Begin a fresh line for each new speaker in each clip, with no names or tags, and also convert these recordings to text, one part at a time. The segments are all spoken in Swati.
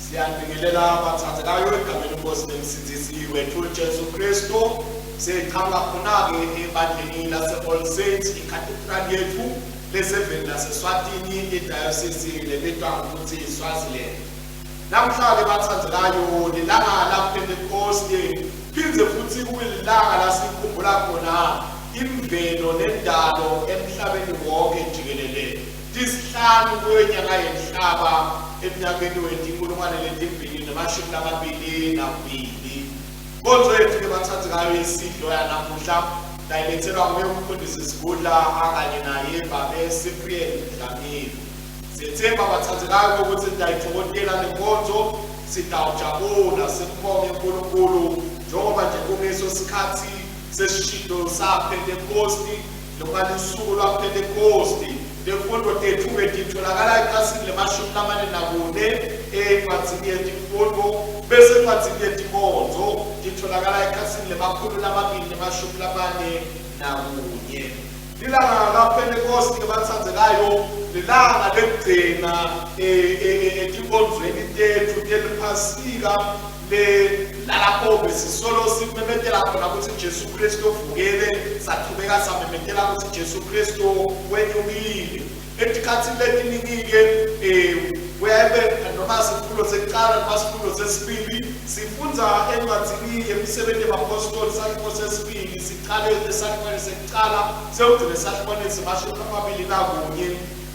Siyanibingelela bathandekayo egameni lenkosi nemsindisi wethu Jesu Kristu. Siqhamuka khona-ke ebandleni lase-All Saints, ikhathedrali yethu leseveni laseSwatini, idayosisi lebitwa ngokuthi iSwaziland. Namhla-ke bathandekayo lilanga laPhentekoste, phindze futhi kuyilanga lasikhumbula khona imvelo nendalo emhlabeni wonke jikelele. Tisihlanu kuyo inyanga yeNhlaba emnyakeni we-2022. Nkonzo yethu-ke bathandekayo yesidlo yanamuhla layilethelwa nguye umfundisi Sigudla akanye naye babe Cyprian Dlamini. Siyethemba bathandekayo ukuthi nitayithokontela le nkonzo, sitawujabula simbonge uNkulunkulu njengoba nje kungeso sikhathi sesishido saPhentekosti noma lusuku lwaPhentekosti. Lemfundo tethu-ke titholakala ekhasini lemashumi lamane nakune encwadzini yetimfundvo, bese encwadzini yetinkonzo titholakala ekhasini lemakhulu lamabili nemashumi lamane nakunye. Lilanga laPhentekosti-ke batsandzekayo lilanga lekugcina etinkonzweni tetfu teliphasika le lalapho besisolo simemetela khona ukuthi Jesu Kristu uvukile, sachubeka samemetela ukuthi Jesu Kristu wenyukile. Etikhatsini letiningi-ke kuyaye noma sifundo sekucala noma sifundo sesibili sifundza encwadzini yemisebenzi yebapostoli sahluko sesibili sicale esahlukweni sekucala sewugcine esahlukweni semashumi amabili nakunye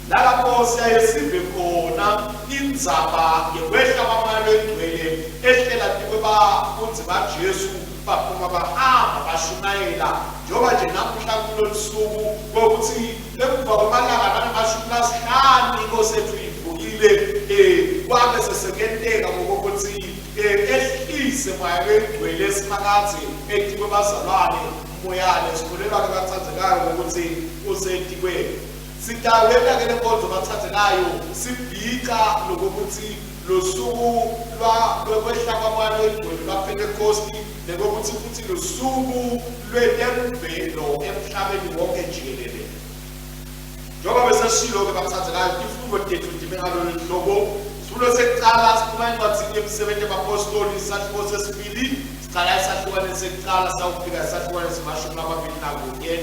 Nalapho siyaye sive khona indzaba yekwehla kwaMoya loyiNgcwele ehlela tikwebafundzi baJesu baphuma bahamba bashumayela njengoba nje namuhla kulolu suku kokuthi emva kwamalanga langamashumi lasihlanu inkosi yethu ivukile um kwabe sesekenteka ngokokuthi um ehlise moya loyingcwele esimakadze etikwebazalwane moyane sikholelwa-ke bathandzekayo ngokuthi usetikwethu. Sitawenta-ke le nkonzo bathandekayo sibhica lokokuthi losuku lwekwehla kwaMoya loyiNgcwele lwaPhentekosti nekokuthi futhi lusuku lwetemvelo emhlabeni wonke jikelele. Njengoba besesishilo-ke bathandekayo, tifundo tethu time ngalolu hlobo. Sifundo sekucala siphuma encwadzini yemisebenzi yabapostoli, isahluko sesibili, sicala esahlukwaneni sekucala sawufika esahlukwaneni semashumi lamabili nakunye.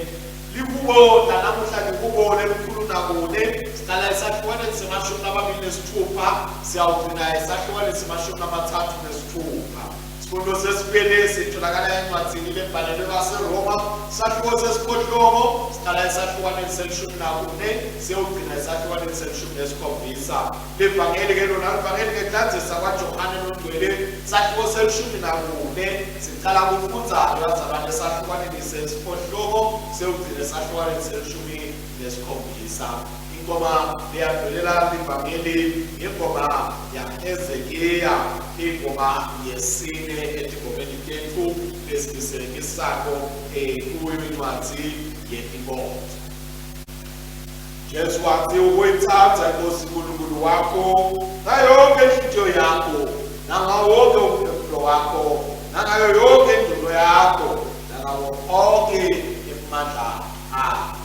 Lihubo lanamuhla lihubo lelikhulu nakune, siqala esahlukwaneni semashumi lamabili nesithupha siyawugcina esahlukwaneni semashumi lamathathu nesithupha. Sifundo sesibili sitholakala encwadzini lebhalelwe baseRoma, sahluko sesiphohlongo siqala esahlukwaneni selishumi nakune siyewugcina esahlukwaneni selishumi nesikhombisa. Livangeli ke lona livangeli ngekulandzisa kwaJohane longcwele sahluko selishumi nakune Sicala kufundza-ke bazalwane esahlukwaneni sesiphohlongo siyogcina esahlukwaneni selishumi nesikhombisa. Ingoma leyandvulela livangeli ingoma yaHezekiya, ingoma yesine etingomeni tetfu lesitisebentisako kuyo incwadzi yetinkonzo. Jesu wathi ukuyithanda iNkosi uNkulunkulu wakho ngayo yonke inhliziyo yakho nangawo wonke umphefumulo wakho nangayo yonke ingqondo yakho nangawo onke emandla akho.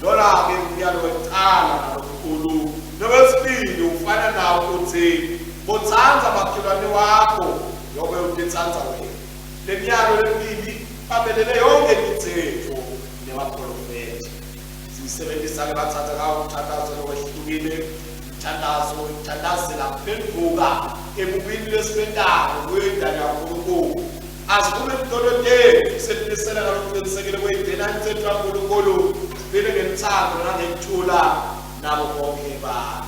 Lona-ke umyalo wekucala nalomkhulu. Nowesibili ufana nawo uthi botsandza makhelwane wakho njengoba utitsandza wena. Le miyalo lemibili ibambelele yonke imithetho nebaprofethi. Siyisebenzisa-ke bathatha ngawo umthandazo lowehlukile umthandazo wekuthandazela kuphenduka ebubini lesibentako kuyo indalo yaNkulunkulu. Asivume titolo tethu setimisele ngalokuqinisekile kuyigcina imithetho yaNkulunkulu siphile ngeluthando nangekuthula nabo bonke abantu.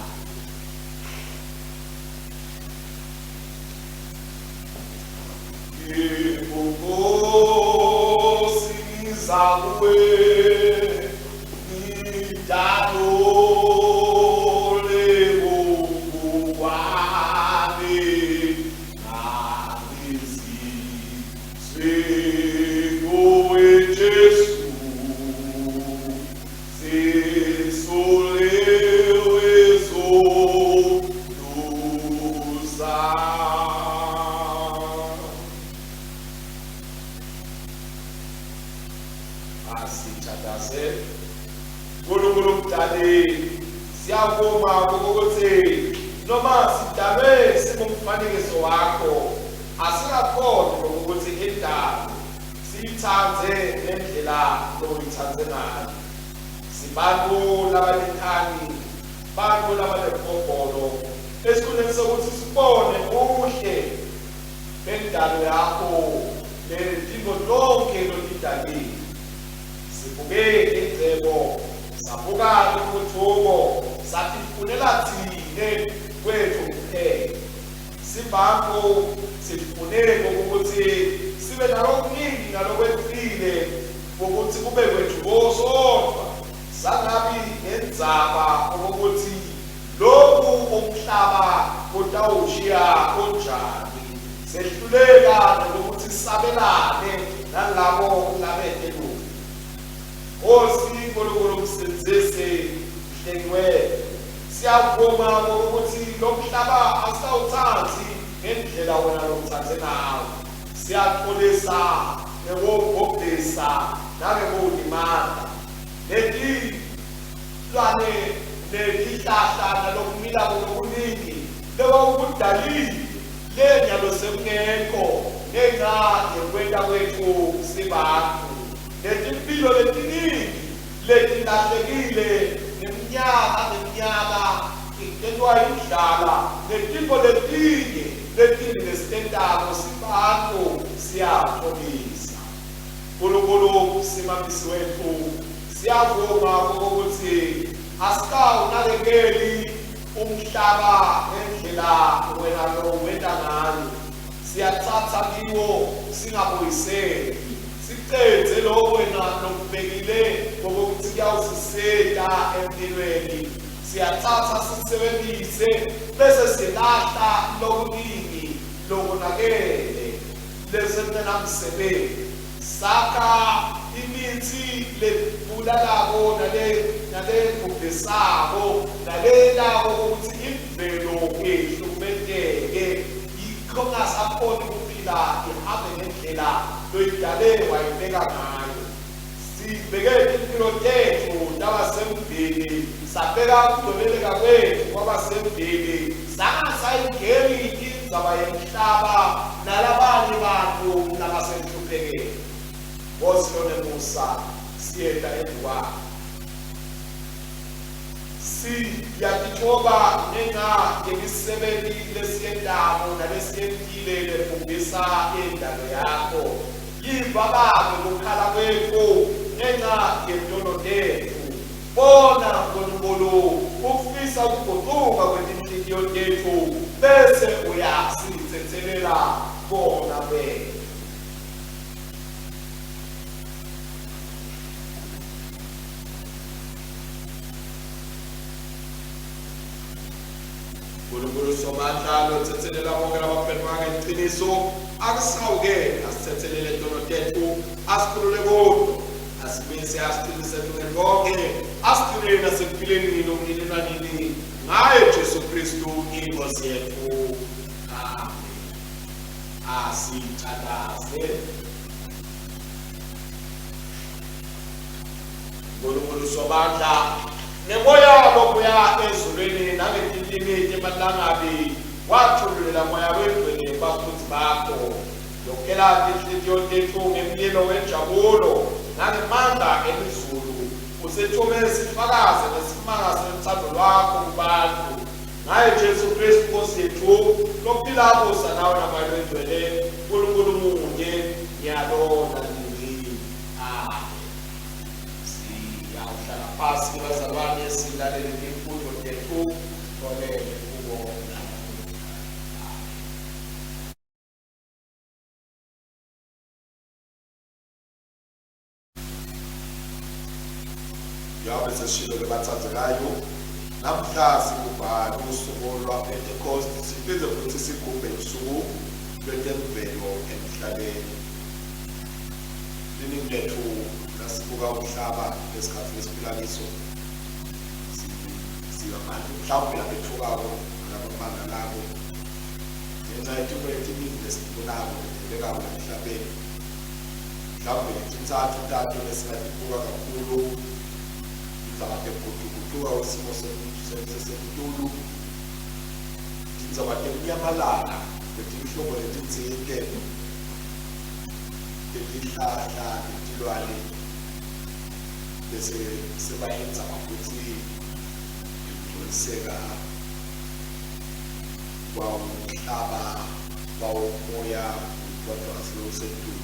Yebo Nkosi ngiza kuwe ngidalule kwami ngangizizwe kuwe Jesu Sisuliwe zono Asithandaze. Nkulunkulu mdali, siyabonga ukuthi noma sidalwe singumfanekiso wakho, asingakhoni ngokuthi indalo siyitsandze ngendlela loyitsandze ngayo. Sibantu labanenkhani, bantu labanebhobholo, esikhundleni sokuthi sibone buhle bendalo yakho netintfo tonkhe lotidalile. Sibuke ingcebo, sabuka intfutfuko, satifunela tsine kwetfu kuphela. Sibantfu sifune ukuthi sibe nalokuningi nalokwecile ukuthi kube kwetfu sodvwa, sangabi nendzaba ukuthi loku umhlaba utawushiya unjani. Sehluleka nokuthi sabelane nalabo labete lutfo. Nkosi Nkulunkulu Msindzisi Mhlengi wetfu, siyavuma ukuthi lo mhlaba asawutsandzi ngendlela wena lowutsandze ngawo. Siyaxolisa ngekuwubhubhisa nangekuwulimata. Letilwane netihlahla nalokumilako lokuningi lewawukudalile lenyalo sekungekho ngenca yekwenta kwetfu sibantfu. Netimphilo letiningi letilahlekile ngeminyaka ngeminyaka tentiwa yindlala netintfo letinye letimbi lesitentako sibantfu siyaxolisa. Nkulunkulu simamisi wetfu, siyavuma ukuthi asikawunakekeli umhlaba ngendlela wena lowenta ngayo. Siyatsatsa kiwo singabuyiseli, sicedze lokho wena lokubekile ngokuthi kuyawusisita empilweni. Siyatsatsa sisebentise bese silahla lokuningi lokonakele lesekungenamsebenti. Sakha imitsi lebulalako nale nalebhubhisako naleyentako ukuthi imvelo ihlukumeteke yikho kungasakhoni kuphila ihambe ngendlela loyidale wayibeka ngayo. Sibheke timpilo tetfu taba sembili, sabeka kugcwebeleka kwetfu kwaba sembili, sangasayingeni indzaba yemhlaba nalabanye bantfu labasenhluphekeni. Nkosi lonemusa, siyeta embikwakho. Siyatitfoba ngenca yemisebenti lesiyentako nalesiyentile lebhubhisa indalo yakho. Yiva Babe kukhala kwetfu ngenca yetono tetfu. Bona Nkulunkulu ufisa kugucuka kwetinhlitiyo tetfu bese uyasitsetselela kona kwetfu. Nkulunkulu Somandla lotsetselela bonke labaphendvuka ngeliciniso, akusihawukele, asitsetselele tono tetfu, asikhulule kuto, asimise, asiqinise ekulungeni konke, asigcine nasekuphileni lokunini nanini, ngaye Jesu Kristu iNkosi yetfu. Amen. Asithandaze. Nkulunkulu Somandla, ngemoya lobuya ezulwini nangetilimi temalangabi wathululela moya wengcwele kubafundzi bakho. Lokela tinhlitiyo tetfu ngemlilo wenjabulo nangemandla elizulu, usithume sifakaze ngesimanga selutsandvo lwakho kubantfu. Ngaye Jesu Kristu Nkosi yetfu, lophila abusa nawe naMoya loyiNgcwele, Nkulunkulu munye, nyalo nanini. Amen. Siyawuhlala phasi bazalwane silalele timfundo tetfu sithole kubo. Njengoba sesishilo-ke bathandekayo, namhla sigubha usuku lwaPentecost siphinde futhi sigubhe usuku lwetemvelo emhlabeni. Liningi lethu nasibuka umhlaba lesikhathi lesiphila kiso singabantu mhlawumbe labethukako nalabamangalako ngenxa yetimo letiningi lesitibonako letentekako emhlabeni. Mhlawumbe letintsatfu tato lesingatibuka kakhulu tindzaba tekugucugucuka kwesimo sesetulu. Tindzaba tekunyamalala kwetinhlobo letitsite tetihlahla netilwane bese sebayindzaba futsi yekugcwaliseka kwawumhlaba kwawumoya wetwadwasi lowusetulu.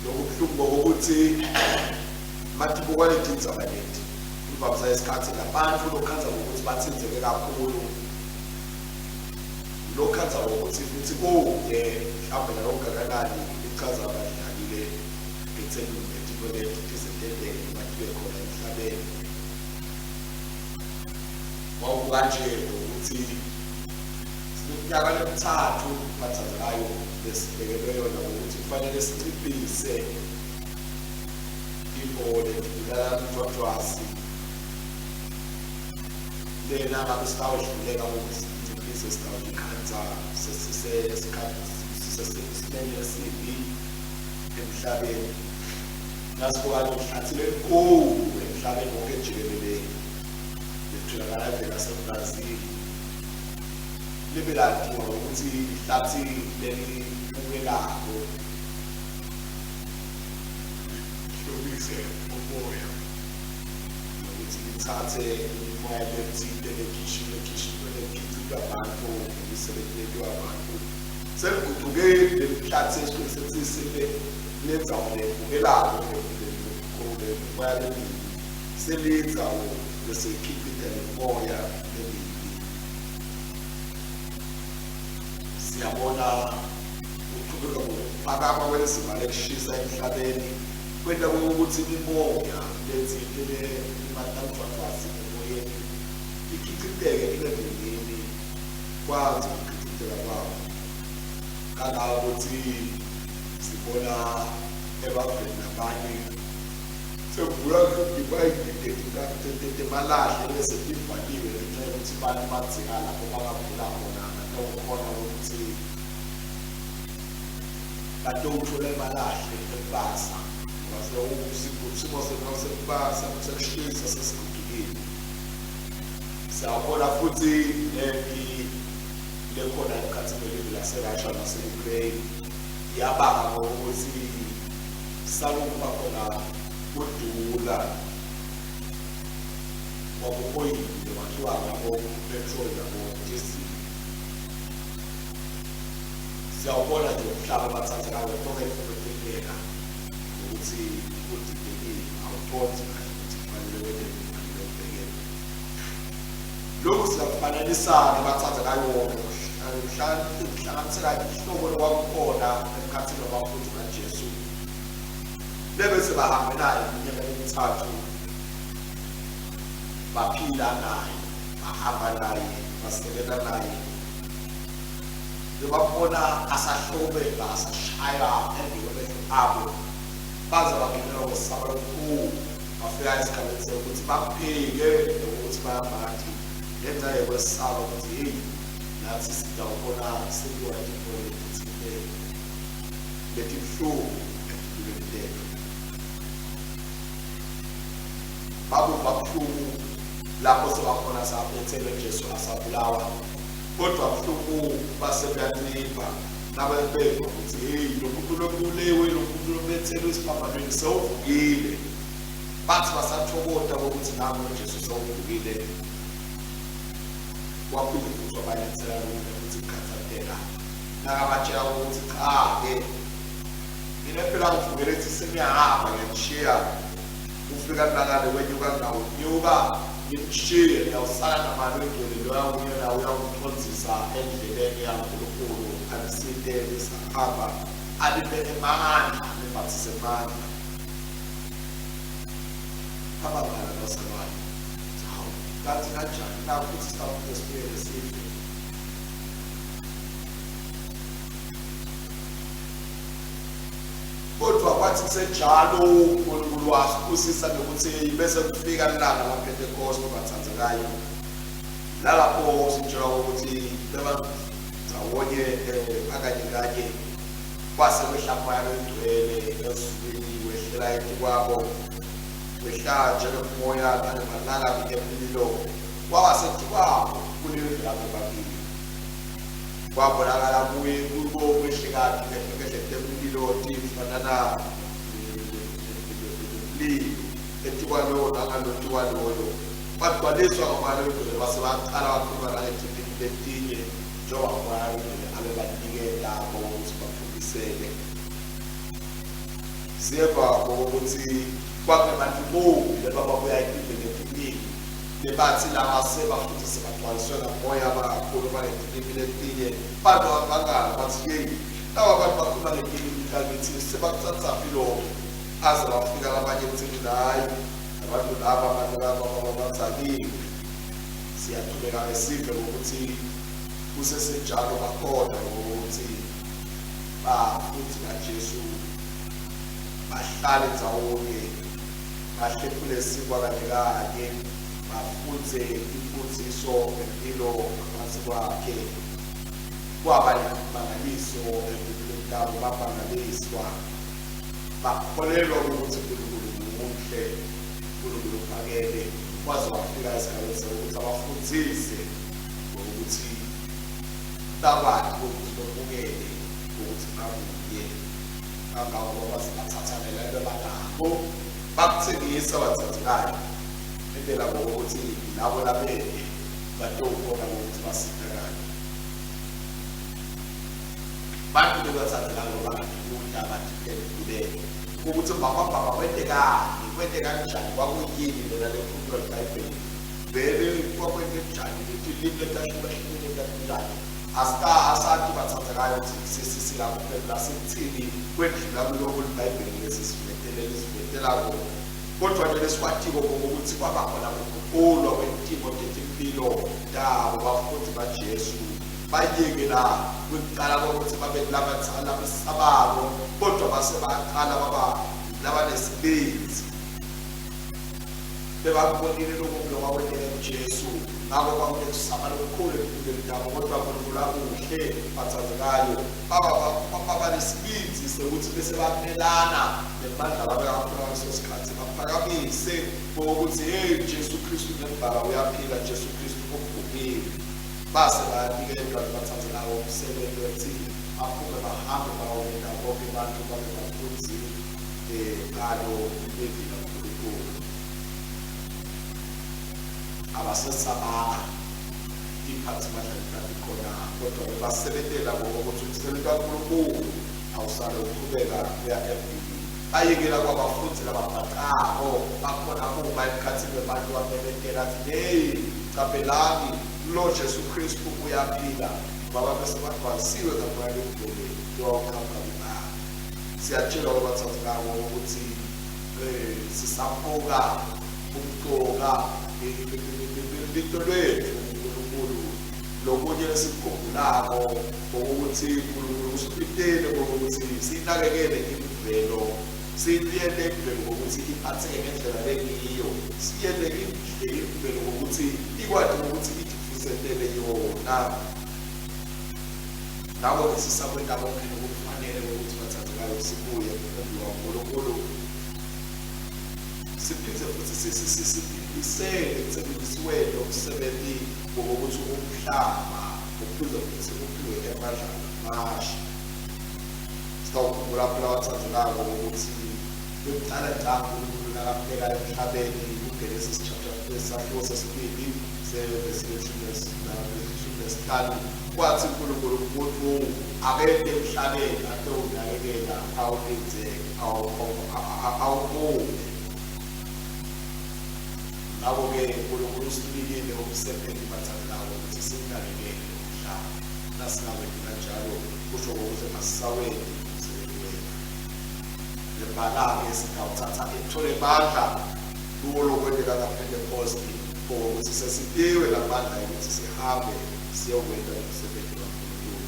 Lokubuhlungu kokuthi matibuka letindzaba leti imvamisa yesikhathi labantfu lokhandza ngokuthi batsintseke kakhulu lokhandza ngokuthi futhi kude mhlawumbe nalokungakanani lichaza abadlalile ekutheni letintfo leti tize tenteke noma tibe khona emhlabeni. Wawubuka nje ngokuthi sineminyaka lemitsatfu bathandzekayo lesibekelwe yona ngokuthi kufanele sinciphise tintfo letibulala mjwajwasi lena ngabe sitawuhluleka ukuthi sinciphise sitawutikhandza sesisesimeni esibi emhlabeni. Nasibuka nje ihlathi lelikhulu emhlabeni wonke jikelele litholakala eveni laseBrazil libe latiwa ngokuthi ihlathi lelibukelako lihlobise umoya nokuthi lithathe imimoya letsite lekhishwe lekhicitwa abantu nemisebenzi lentiwa abantu seligucuke lelihlathi esiqinisekisile lendzawo lebukelako lemoya lemibi seliyindzawo leseyikhicita lemoya lemibi. Siyabona kuchubeka ngokuphakama kwelizinga lekushisa emhlabeni kwenta ukuthi imimoya letsite lelimatamjwajwazi emoyeni ikhiciteke ibe miningi kwandze ukukhiciteka kwawo kangangokuthi sibona ebaveni labanye sekuvula ipayipi temalahle bese tivaliwe ngenxa yokuthi abantu badzinga lapho bangavula khona batawukhona ukuthi batowuthola emalahle ekubasa ngoba simo sekubasa sekushisa sesigugile. Siyawubona futhi nempi lekhona emkhathini welive laseRussia nase-Ukraine yabanga ngokuthi sakuba khona kudula kwabo-oyile kwakhiwa ngabo petrol nabo-diesel. Siyawubona nje umhlaba abathandekayo tonke tintfo tenteka ngokuthi udidekile awucondzi kahle ukuthi kufanele wenteni kufanele ubhekene. Lokhu singakufananisa-ke bathandekayo kuhlanganisela ihlobo lokwakukhona emkhathini wabafundi kaJesu lebese bahambe naye iminyaka emithathu baphila naye bahamba naye basebenza naye bebabona asahlobeka asashaya embi kwamehlo abo baze bangenelwa kwesaba lokukhulu bafika esigabeni sokuthi bamphike nokuthi bayamati ngenxa yokwesaba ukuthi heyi nathi sitawubona sentiwa tintfo letitsite letibuhlungu etimpilweni tetfu. Bakuva buhlungu lapho sebakhona sabethelwe Jesu asabulawa kodwa buhlungu base buyancipha nabebeva ukuthi heyi lo muntu lobulewe lo muntu lobethelwe esiphambanweni sewuvukile. Bathi basathokota kokuthi nangu uJesu sewuvukile waphinde futhi wabalethela lokunye futhi kukhathateka nakabatshela ukuthi cha-ke mina phela ngivukele ukuthi sengiyahamba ngiyanishiya ufika nakale wenyuka ngawunyuka ngimshiye ngiyawusala namali wengcwele loya uyena uyawungicondzisa endleleni yaNkulunkulu anisite nisahamba aliphe emandla nimbathise emandla abangala bazalwane. Hawu, kanti kanjani na futhi sitawuphinde sibuyele sife. Kodwa kwathi kusenjalo uNkulunkulu wasibusisa ngokuthi bese kufika ilanga laPhentekoste bathandekayo. Nalapho sitshelwa ukuthi beba ndawonye akanye kanye kwase kwehla moya longcwele ezulwini wehlela etikwabo wehla njengemoya nangemalangabi emlilo. Waba setikwabo kulelo lapho bakilo. Kwabonakala kuye kubo kwehlekaphi ngehle temlilo tifanana nemlilo etikwalowo nangalotikwaloyo. Bagcwaliswa ngomoya longcwele, base baqala bakhuluma nangetilimi letinye njengoba umoya longcwele abebaniketa ukuthi baphumisele. Siyeva ukuthi kwakunebantu bombi lebababuya etiveni letiningi lebathi laba sebafuthi sebagcwaliswe ngamoya, bangakhuluma ngetilimi letinye. Bantu bangala bathi, "Yeyi, laba bantu bakhuluma ngetilimi takithi, sebakutsatsaphi lokho?" Aze bafika labanye ekutheni, "Hhayi, abantu laba, abantu laba badzakiwe." Siyachubeka ngesive ngokuthi kusesenjalo bakhona ngokuthi bafundi baJesu bahlale ndzawonye, bahlephule sinkwa kanye kanye, bafundze imfundziso ngempilo ngaphansi kwakhe. Kwaba imimangaliso empilweni tabo, bamangaliswa, bakholelwa ukuthi uNkulunkulu muhle, uNkulunkulu uphakeme. Waze wafika esigabeni sokuthi abafundzise ngokuthi bakwati ukuthi bamukele ukuthi babuye, kangangoba baze bathatha nalento banako bakuthengisa bathandekayo, entela ngokuthi labo labende batowubona ngokuthi basitakale. Bantu bebathandekayo bangabuta batiphendvulele ukuthi mbambambamba kwentekani, kwente kanjani, kwakuyini lena lekhulunywa libhayibheli, vele kwakwente njani, letilimi letahlukahlukene tatinjani. Asati bathandekayo ukuthi singakuphendula sikuthini kwendlula kuloko libhayibheli lesisivetele lesivetelako, kodwa nje lesikwatiko ukuthi kwaba khona kuguqulwa kwetimo tetimpilo tabo bafundi baJesu. Bayekela kwekucala kokuthi babe labesabako, kodwa base baqala baba labanesibindzi. Bebakubonile lokho lokwakwenteka kuJesu, ngako kwakunekusaba lokukhulu etimpilweni tabo. Kodwa uNkulunkulu akuhle bathandekayo, baba nesibindzi sekuthi bese bamelana nemandla labekakhona ngaleso sikhathi, baphakamise ngokuthi, "Hey, Jesu Kristu nembala uyaphila, Jesu Kristu ubhubhile." Base bayaniketwa labathandekayo umsebenzi wethi baphume bahambe bayowenta bonke bantu babe bafundzi ngalo livi laNkulunkulu. Abasesabanga tiphathimandla letatikhona, kodwa bebasebentela ngokuthi umsebenzi kaNkulunkulu awusale uqhubeka uya embili. Bayekela kwabafundi lababhacako bakhona kuma emkhathini webantu, bamemetela athi, "Hey, caphelani, lo Jesu Kristu uyaphila," ngoba bese bagcwalisiwe ngamoya longcwele lowawuqhamuka kuBaba. Siyatshelwa kwabathandekayo ukuthi sisambuka umcoka lito lwethu uNkulunkulu. Lokunye lesikukhumbulako ukuthi uNkulunkulu usipitele ngokuthi siyinakekele imvelo, siyiyele imvelo ngokuthi iphatheke ngendlela lengiyo, siyele imvelo ngokuthi ikwati ukuthi itivusetele yona. Ngakho-ke sisakwenta konke lokufanele ukuthi bathandekayo sibuye phambi kwaNkulunkulu, siphinde futhi siphindisele ekutheni siwente umsebenzi wokuthi umhlaba uphinde futhi uphiwe emandla amasha. Sitawukhumbula phela bathandekako ukuthi bekuqala ngqa uNkulunkulu nakafika emhlabeni kuGenesis chapter isahluko sesibili sevesi leshumi nesihlanu, kwathi uNkulunkulu umuntu akente emhlabeni atowunakekela, awulinze, awubuke. Ngakho-ke uNkulunkulu usinikile umsebenzi bathandekayo ukuthi siwunakekele lo mhlaba. Nasingawenzi kanjalo, kusho ukuthi asisawenzi umsebenzi wethu. Nembala-ke singawuthatha ethole amandla kuwo lokwenteka kaPhentekosti, ukuthi sesiphiwe lamandla ukuthi sihambe siyokwenza lo msebenzi kaNkulunkulu.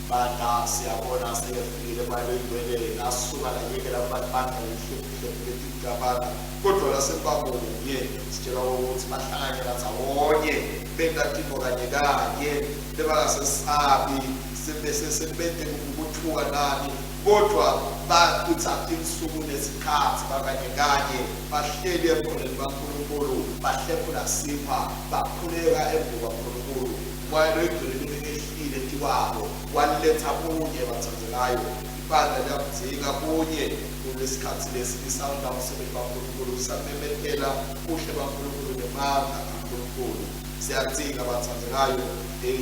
Ibandla siyabona selifikile emalengwele, lasuka layekela abantu lehlukuhle leticabanga, kodwa lasebamunye. Sitshelwa ukuthi bahlanganyela ndzawonye, benta tintfo kanye kanye, bebangasesabi sebese sebente ukuthuka nani. Kodwa bachitha tinsuku nesikhatsi bakanye kanye bahleli ebukhoneni baNkulunkulu, bahlephula sinkhwa, bakhuleka embikwaNkulunkulu. Umoya loyiNgcwele lebekehlile etikwabo waletsa bunye, batsandzekayo. Ibandla liyakudzinga bunye kulesikhatsi lesi lisawenta umsebenti waNkulunkulu, lisamemetela buhle baNkulunkulu nemandla aNkulunkulu. Siyadzinga batsandzekayo,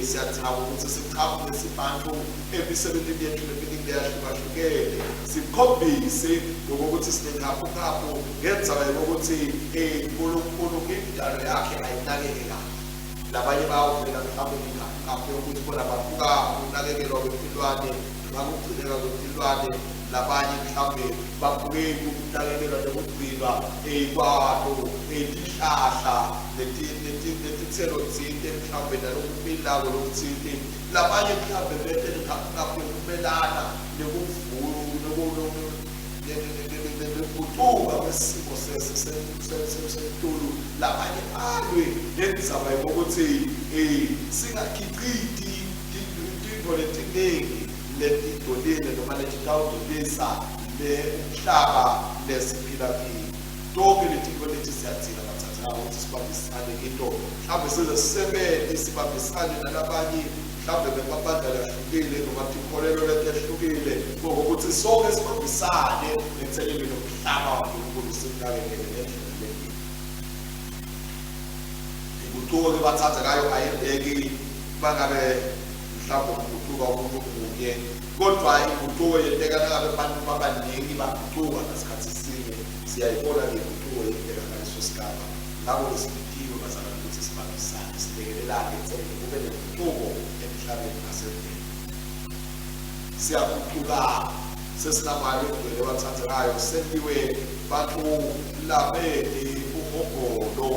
siyadzinga ukuthi sichamuke sibantfu emisebentini yetfu leminingi leyahlukahlukene, sikhombise lokuthi sinenkhaphunkhaphu ngendzaba yokuthi Nkulunkulu indalo yakhe ayinakeke kahle. Labanye bayawuvela mhlawumbe ngenkhaphunkhaphu yokuthi bona babuka ukunakekelwa kwetilwane noma kugcineka kwetilwane, labanye mhlawumbe babuke ukunakekelwa nekugcinwa kwalo tihlahla netitselo tsite mhlawumbe nalokumilako lokutsite. Labanye mhlawumbe bete nenkhaphunkaphu yekumelana nekugucuka kwesimo selitulu. Labanye balwe nendzaba yokuthi singakhiciti tintfo letiningi letingcolile noma letitawungcolisa umhlaba lesiphila kiwo. Tonkhe letintfo leti siyadzinga batsatsana ukuthi sibambisane kito, mhlawumbe size sisebente sibambisane nalabanye, mhlawumbe bemabandla lahlukile noma tinkholelo letehlukile, ngokuthi sonke sibambisane ekuthenini lo mhlaba waNkulunkulu siwunakekele ngendlela lengiyo. Ingucuko-ke batsandzekayo ayenteki mangabe mhlawumbe kugucuka umuntu munye, kodvwa ingucuko yenteka nangabe bantfu babaningi bagucuka ngasikhatsi sinye. Siyayibona-ke ingucuko yenteka ngaleso sigaba. Ngako-ke sibitiwe bazalwane kutsi sibambisane, silekelelane ekutsenini kube nengucuko emhlabeni naseveni. Siyagucuka, sesinamali logcwele batsandzekayo, sentiwe bantfu labete umhobholo.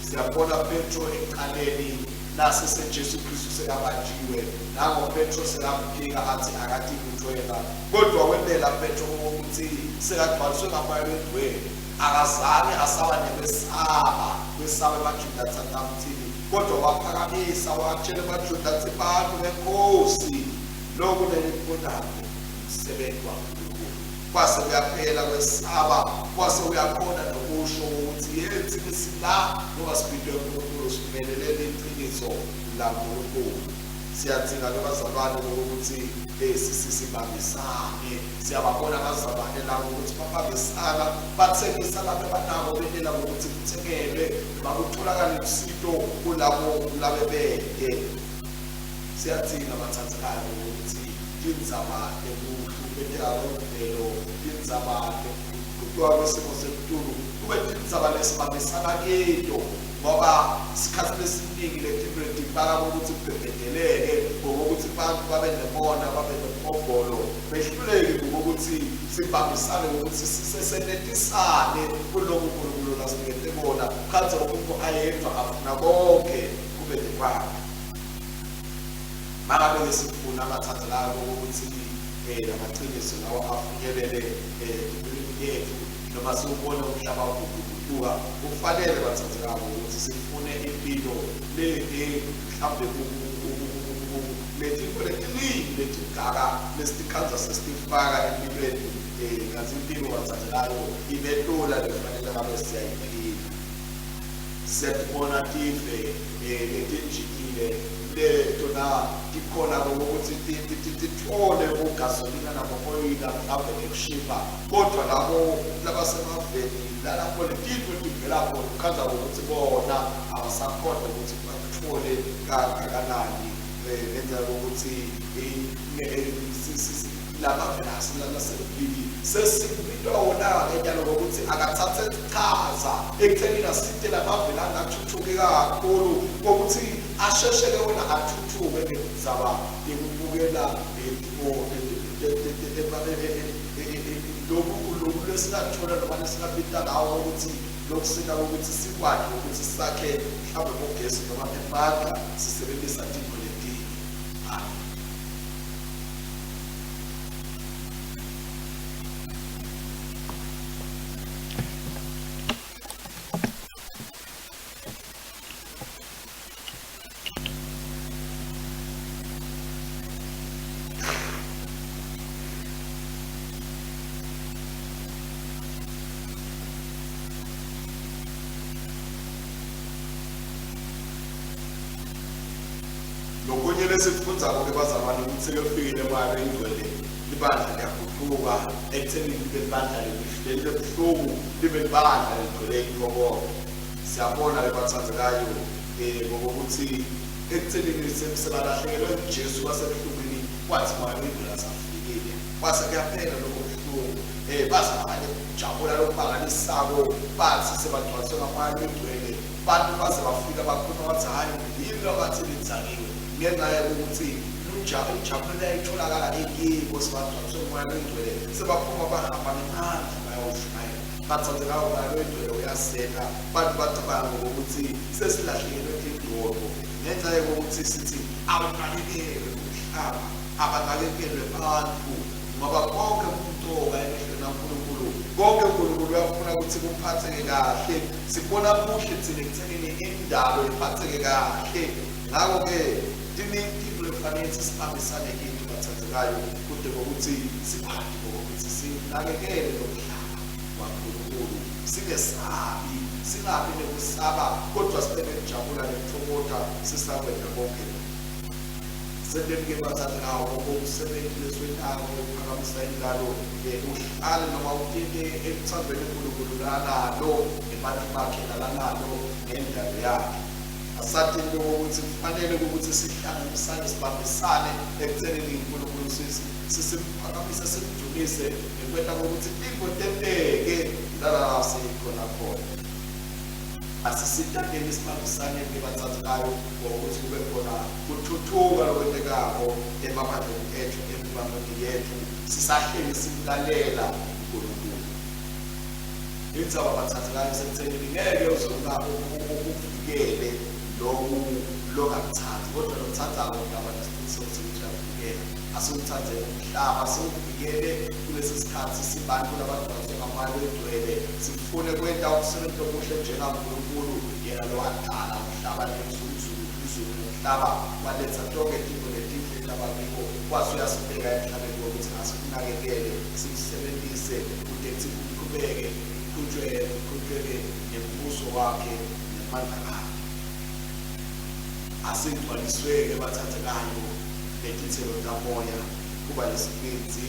Siyambona Petro ekucaleni nase seJesu Kristu sekabanjiwe, nango Petro sekamphika atsi akati lutfo yena. Kodvwa wentela Petro ukuthi sekagcwaliswe ngaMoya loNgcwele, akazange asaba nekwesaba, kwesaba emaJuda atsi atamtsini, kodvwa waphakamisa watjela emaJuda atsi, Bantfu beNkhosi, loku lenikubonako ngumsebenti waNkulunkulu. Kwase kuyaphela kwesaba, kwase uyakhona nokusho ukuthi ye thina sila ngoba sibitwe uNkulunkulu, simelele liciniso laNkulunkulu. Siyadzinga-ke bazalwane ukuthi sibambisane. Siyababona abazalwane labo ukuthi babambisana, bathengisa labebanako bentela ukuthi kuthengelwe noma kutholakale usito kulabo labebete. Siyadzinga bathandzekayo ukuthi tindzaba tekuhluphekela kwemvelo, tindzaba tekugucuka kwesimo selitulu kube tindzaba lesibambisana kito ngoba sikhatsi lesiningi letintfo letifaka ukuthi kubhebheteleke ngokuthi bantfu babe nemona, babe nemhobholo, behluleke ngokuthi sibambisane ngokuthi sisesenetisane kuloku Nkulunkulu lasinikete kona, khandze umuntu ayedvwa afuna konke kube ngekwakhe. Mangabe-ke sifuna bathandzekako ukuthi lamaciniso lawa afinyelele empilweni yetfu noma siwubone umhlaba uguquguquka, kufanele bathandzekako ukuthi sifune impilo lede mhlawumbe letintfo letiningi letingaka lesitikhandza sesitifaka empilweni kantsi impilo bathandzekayo imelula lefanele ngabe siyayiphila. Siyatibona tive letinjingile leto na tikhona kokuthi titfole bogasolina nabo-oyila mhlawumbe ngekushipha, kodvwa labo labasemaveni lalapho letintfo tivela khona ukhandza ngokuthi bona abasakhona ukuthi bakutfole kangakanani ngenxa yokuthi lamave lasembilini sesikubitwa wona-ke nyalo ngokuthi akathathe chaza ekuthenini asite lamave langathuthuki kakhulu ngokuthi asheshe-ke wona athuthuke ngendzaba yekubukela loku loku lesingakuthola noma lesingabita ngawo ukuthi lokusita ukuthi sikwati ukuthi sakhe mhlawumbe bogesi noma emandla sisebenzisa tintfo letinye. Amen. Lesikufundzako-ke bazalwane ukuthi sekufikile moya longcwele libandla liyaguquka ekutheni libe libandla lelihle libe buhlungu libe libandla ligcwele intokozo. Siyabona-ke bathandekayo um ngokokuthi ekuthenini sebalahlekelwe uJesu kwasebuhlungwini kwathi moya longcwele asafikile kwase kuyaphela lokho buhlungu um baze baqale ukujabula lokumangalisako bathi sebagcwaliswe ngamoya longcwele Bantu baze bafika bakhuluma bathi hhayi yini lwabathi lidzakiwe ngenxa yokuthi injabulo leyayitholakala ikibo sebagcwaliswe umoya longcwele sebaphuma bahamba ngemandla bayawushumayela bathandekayo umoya longcwele uyaseka bantu bacabanga ngokuthi sesilahlekelwe tindodo ngenxa yokuthi sithi awunakekelwe umhlaba abanakekelwe bantu ngoba konke kumcoka emehlweni kaNkulunkulu konke uNkulunkulu uyafuna ukuthi kuphatheke kahle Sibona kuhle thina ekuthenini indalo iphatheke kahle. Ngakho-ke tiningi tintfo lekufanele ukuthi sibambisane kithi bathandekayo kude kokuthi sikwati kokuthi sinakekele lo mhlaba waNkulunkulu singesabi singabi nekusaba kodwa sibe nekujabula nekuthokoda sisakwenta konke lokhu. Senteni-ke bathandekayo wonke umsebenzi lesiwentako wekuphakamisa indalo uhlale noma utinte ekuthandweni uNkulunkulu lanalo ngebantu bakhe nalanalo ngendalo yakhe. Asati into ukuthi kufanele ukuthi sihlanganisane sibambisane ekuthenini uNkulunkulu sisimphakamise simdumise ngekwenta kokuthi tintfo tenteke lala sikhona khona. Asisitakeni sibambisane ngebathathekayo ngokuthi kube khona kuthuthuka lokwentekako emabandleni ethu emibambweni yethu sisahleli simlalela uNkulunkulu. Indzaba bathathekayo isekuthenini ngeke uze ukuvikele loku longakuthandi kodwa lokuthandako ngaba nesiqiniseko sokuthi uyakuvikela. Asiwuthandeni umhlaba siwuvikele kulesi sikhathi sibantu labadonswe ngamoya logcwele sifune kwenta umsebenzi omuhle njengaNkulunkulu yena lowadala umhlaba nezulu izulu nomhlaba waletha tonke tintfo letinhle tabakiko wase uyasibeka emhlabeni wokuthi asikunakekele sikusebentise kute kutsi kuqhubeke kuqhutshweke kuqhutshweke nembuso wakhe nemandla akhe. Asigcwaliswe-ke bathandekayo ngetitselo tamoya kuba nesibindzi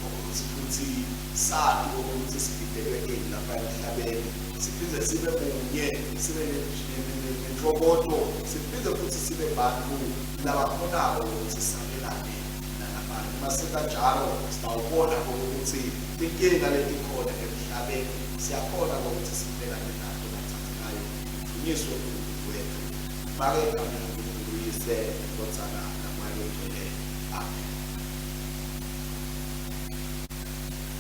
ukuthi futhi sati ukuthi sibidelwe ini lapha emhlabeni siphinde sibe munye sibe nentokoto siphinde futhi sibe bantu labakhonako ukuthi sabelane nalabanye uma senza njalo sitawubona ukuthi tinkinga letikhona emhlabeni siyakhona ukuthi sibelane nato bathandekayo kudunyiswe uNkulunkulu wethu fake egameni laNkulunkulu uYise iNdvodzana naMoya loNgcwele amen.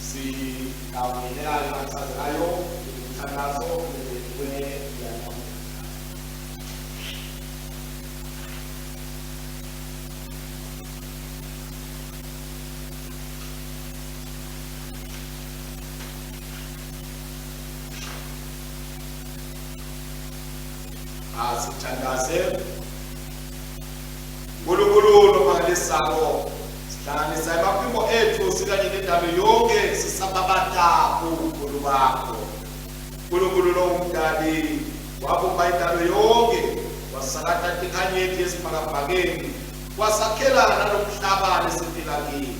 Sitawungenela bathandekayo imithandazo lebekiwe yanamuhla.
Asithandaze. Nkulunkulu lomangalisako, sihlanganisa emaphimbo ethu sikanye nendalo yonke sisababata ubukhulu bakho. Nkulunkulu lowumdali wabumba indalo yonke, wasakata tinkhanyeti esibhakabhakeni, wasakhela nalomhlaba lesiphila kiwo.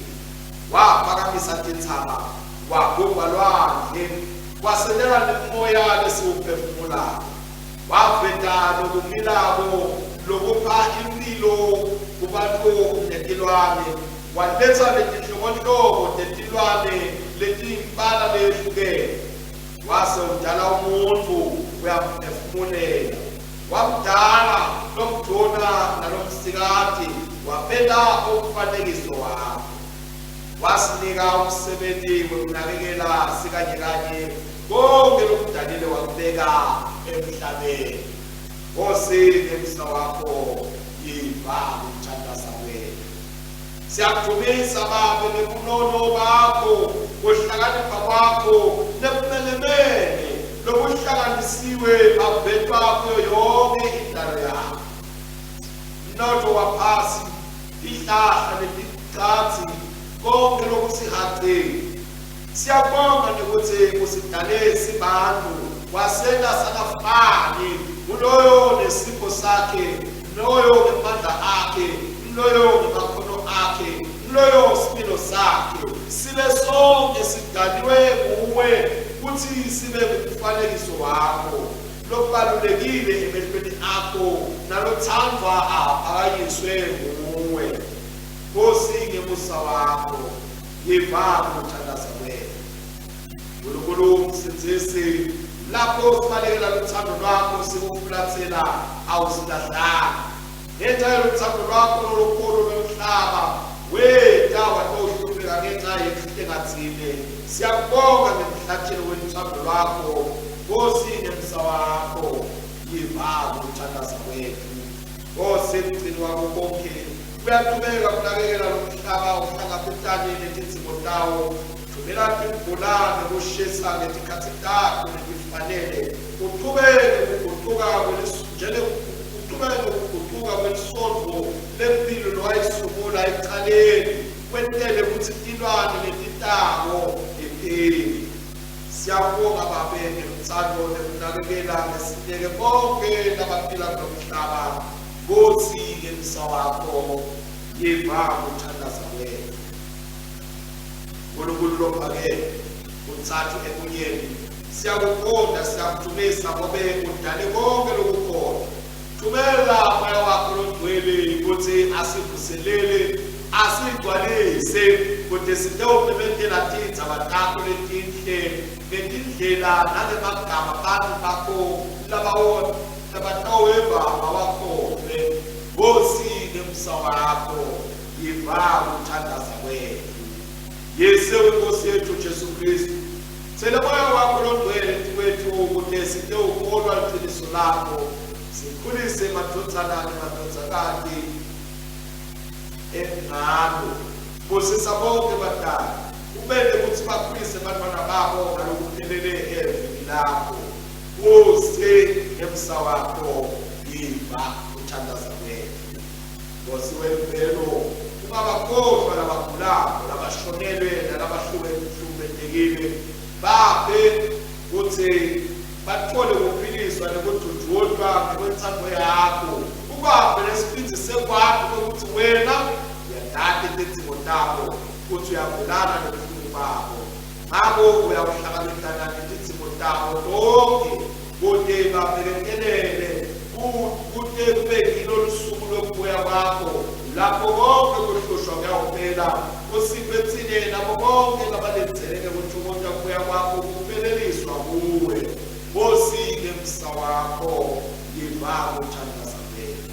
Waphakamisa tintsaba, wagubha lwandle, waselela nemoya lesiwuphefumulako. Waveta lokumilako lokupha imphilo kubantu netilwane, waletsa letinhlobonhlobo tetilwane letiyimbala leyehlukene. Wase udala umuntfu uyamphefumulela. Wamdala lomdvuna nalomsikati, wabenta umfanekiso wakho. Wasinika umsebenti wekunakekela sikanyekanye konke lokudalile wakubeka emhlabeni. Nkosi ngemsa wakho yiva ukuthandaza kwethu. Siyakudumisa Babe ngebunono bakho, kuhlakanipha kwakho nebumenemene lobuhlanganisiwe bavetwa kuyo yonke indalo yakho. Mnotho waphasi, tihlahla neticathi, konke lokusihaqile. Siyabonga nekuthi usidale sibantu wasenta sangafani nguloyo nesipho sakhe loyo ngemandla akhe. Loyo ngemakhono akhe, loyo similo sakhe, sibe sonke sidaliwe nguwe kutsi sibe ngumfanekiso wakho. Lokubalulekile emehlweni akho nalothandwa aphakanyiswe nguwe. Nkosi ngemusa wakho, yiva ukuthandaza kwethu. Nkulunkulu msindzisi, lapho sibalekela luthando lwakho sikufulathela awusilahlanga. Ngenxa yoluthando lwakho lolukhulu lomhlaba, weta watohlupheka ngenxa yekuhlenga tsine. Siyakubonga ngemhlatshelo weluthando lwakho, Nkosi ngemsa wakho, yiva ukuthandaza kwethu. Nkosi mgcini wako konke, uyaqhubeka kunakekela lo mhlaba uhlangabetane netidzingo tawo. Thumela timvula nekushisa ngetikhatsi takho letifanele. Uchubeke kugucuka uchubeke kugucuka kwelisondvo lemphilo lowayisungula ekucaleni, kwentele kutsi tilwane letitako tiphile. Siyakubonga Babe ngelutsandvo nekunakekela ngesineke bonke labaphila kulomhlaba. Nkosi ngemsa wakho yiva kuthandaza kwethu. Nkulunkulu lophakeme, utsatfu ebunyeni, siyakukhonta siyakudumisa ngobe udale konke lokukhona. Thumela Moya wakho longcwele kutsi asivuselele, asigcwalise kute sitewumemetela tindzaba takho letinhle ngetindlela nangemagama bantfu bakho labataweva bawakholwe. Nkosi ngemsa wakho yiva kuthandaza kwetfu. Yise weNkosi yetfu Jesu Khristu, tsela Moya wakho longcwele etikwetfu kute sitewukholwa liciniso lakho, sikhulise emadvodzana nemadvodzakati engalo. Busisa bonke batali, ubente kutsi bakhulise bantfwana babo ngalokuphelele evini lakho. Nkosi ngemsa wakho yiva kuthandaza kwetfu. Nkosi wemvelo, ungabakhohlwa labagulako, labashonelwe nalabahlukumetekile. Baphe kutsi batfole kuphiliswa nekudvudvutwa ngekwentsandvo yakho. Ubaphe nesibindzi sekwati kwekutsi wena uyatati tidzingo tabo futsi uyavelana nebuhlungu babo. Ngako uyawuhlangabetana netidzingo tabo tonkhe kute babeketelele kute kube ngilo lusuku lwekubuya kwakho lapho konke kuhlushwa kuyawuphela. Usiphe tsine nabo bonke labalindzele ngekutfokota kubuya kwakho kupheleliswa kuwe. Nkosi ngemsa wakho yiva kuthandaza kwetfu.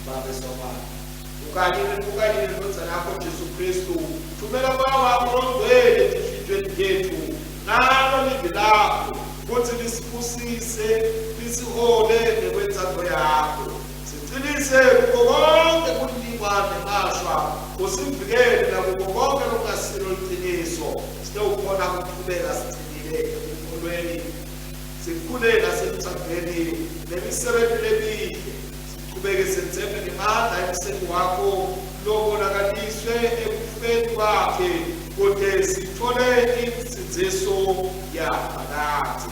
Babe Somandla, ukanye ukanye nendvodzana yakho Jesu Khristu, thumela Moya wakho longcwele etinhlitiyweni tetfu nalo livi lakho kutsi lisibusise lisihole ngekwentsandvo yakho. Sicinise kuko konke kuliwa nemashwa, usivikele nakuko konke lokungasilo liciniso, sitewukhona kuchubeka sicinile ekukholweni, sikhule naseluthandweni nemisebenti lemihle, sichubeke setseme ngemandla emseni wakho lobonakaliswe ekufeni kwakhe kute sithole insindziso yaphakadze.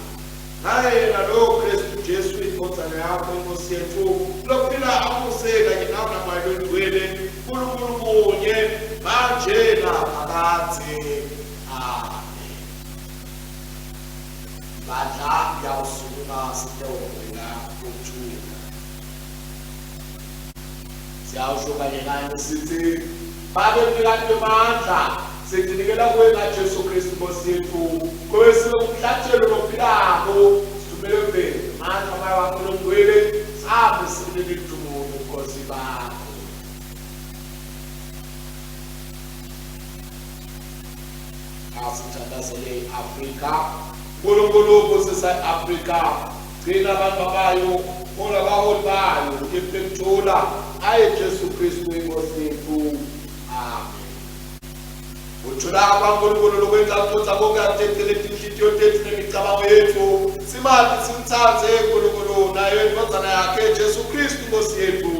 Ngaye yena lowo Kristu Jesu indvodzana yakho inkosi yetfu lophila abuse kanye nawe naMoya Longcwele Nkulunkulu munye manje naphakadze. Amen. Bandla liyawusukuma sitewuvela ukuthula. Siyawusho kanye nani sithi Babe mnikati wemandla sitinikela kuwe ngaJesu Kristu Nkosi yetfu kube sibe umhlatshelo lophilako sithumele mbeni mandla moya wakho longcwele sihambe sikunike idumo nobukhosi bakho. Asithandazele i-Afrika. Nkulunkulu busisa i-Afrika. Gcina abantu bayo, hola abaholi bayo, iphe kuthula. Aye Jesu Kristu inkosi yethu. Amen. Uthula kwaNkulunkulu lokwenza kuthutha konke akuthethele tinhlitiyo tethu nemicabango yethu. Simati simtsandze uNkulunkulu nayo indvodzana yakhe Jesu Kristu inkosi yethu.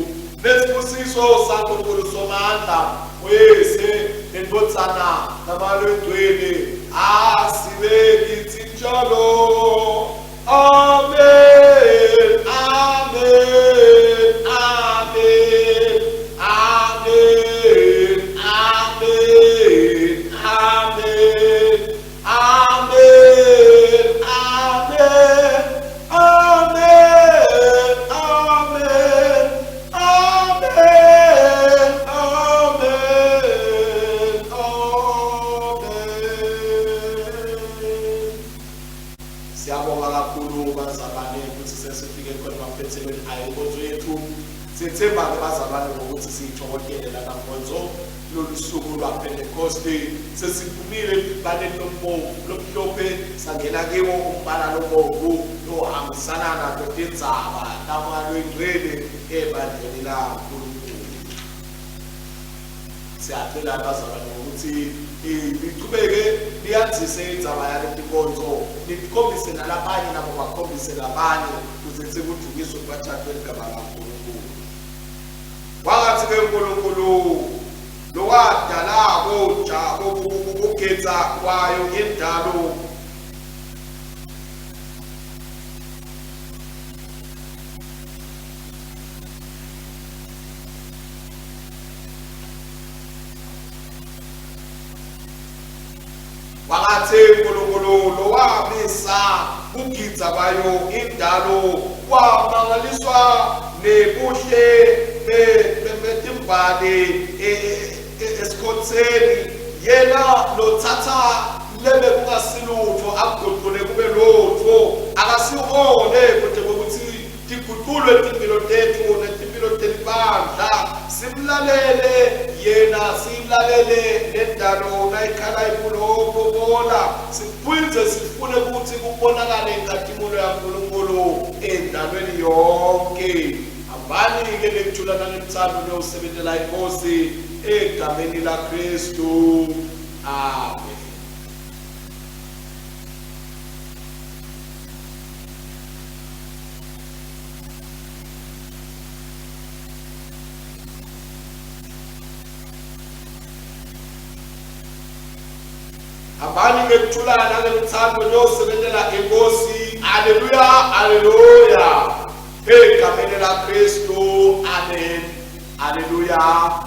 Nesibusiso saNkulunkulu Somandla, uYise neNdvodzana naMoya Longcwele asibe kitsi njalo. Amen. Amen. Amen. Amen. bazalwane ukuthi sesifike khona emaphethelweni ayo inkonzo yethu. Siyethemba-ke bazalwane ngokuthi siyithokotyele lana nkonzo lolu suku lwaPhentekoste. Sesiphumile embaleni lombovu lomhlophe sangena kiwo umbala lobovu lohambisana nato tindzaba taMoya loyiNgcwele ebandleni laNkulunkulu. Siyacela bazalwane ngokuthi nichubeke niyandzise indzaba yaletinkonzo nikhombise nalabanye nabo bakhombise labanye kuze sekudukiswe kubathathu eligama laNkulunkulu. Kwangatsi-ke Nkulunkulu lowadala koja kugedza kwayo indalo Kwangatsi Nkulunkulu lowamisa kugidza kwayo indalo wamangaliswa nebuhle betimbali e, e, e, esikhotheni yena lotsatsa lebe kungasilutfo akugucule kube lutfo akasihole kude kwekutsi Tiguculwe timphilo tetfu netimphilo telibandla, simlalele yena, siyilalele nendalo nayikhala ibulobobola, siphindze sifune kutsi kubonakale inkhatimulo yaNkulunkulu endalweni yonke. Hambani-ke nekuthula nangelutsandvo niyosebentela iNkhosi egameni laKhristu. Amen. Hambani ngekuthula nangelutsandvo niyosebentela iNkosi. Haleluya, haleluya. Egameni laKristu. Amen. Haleluya.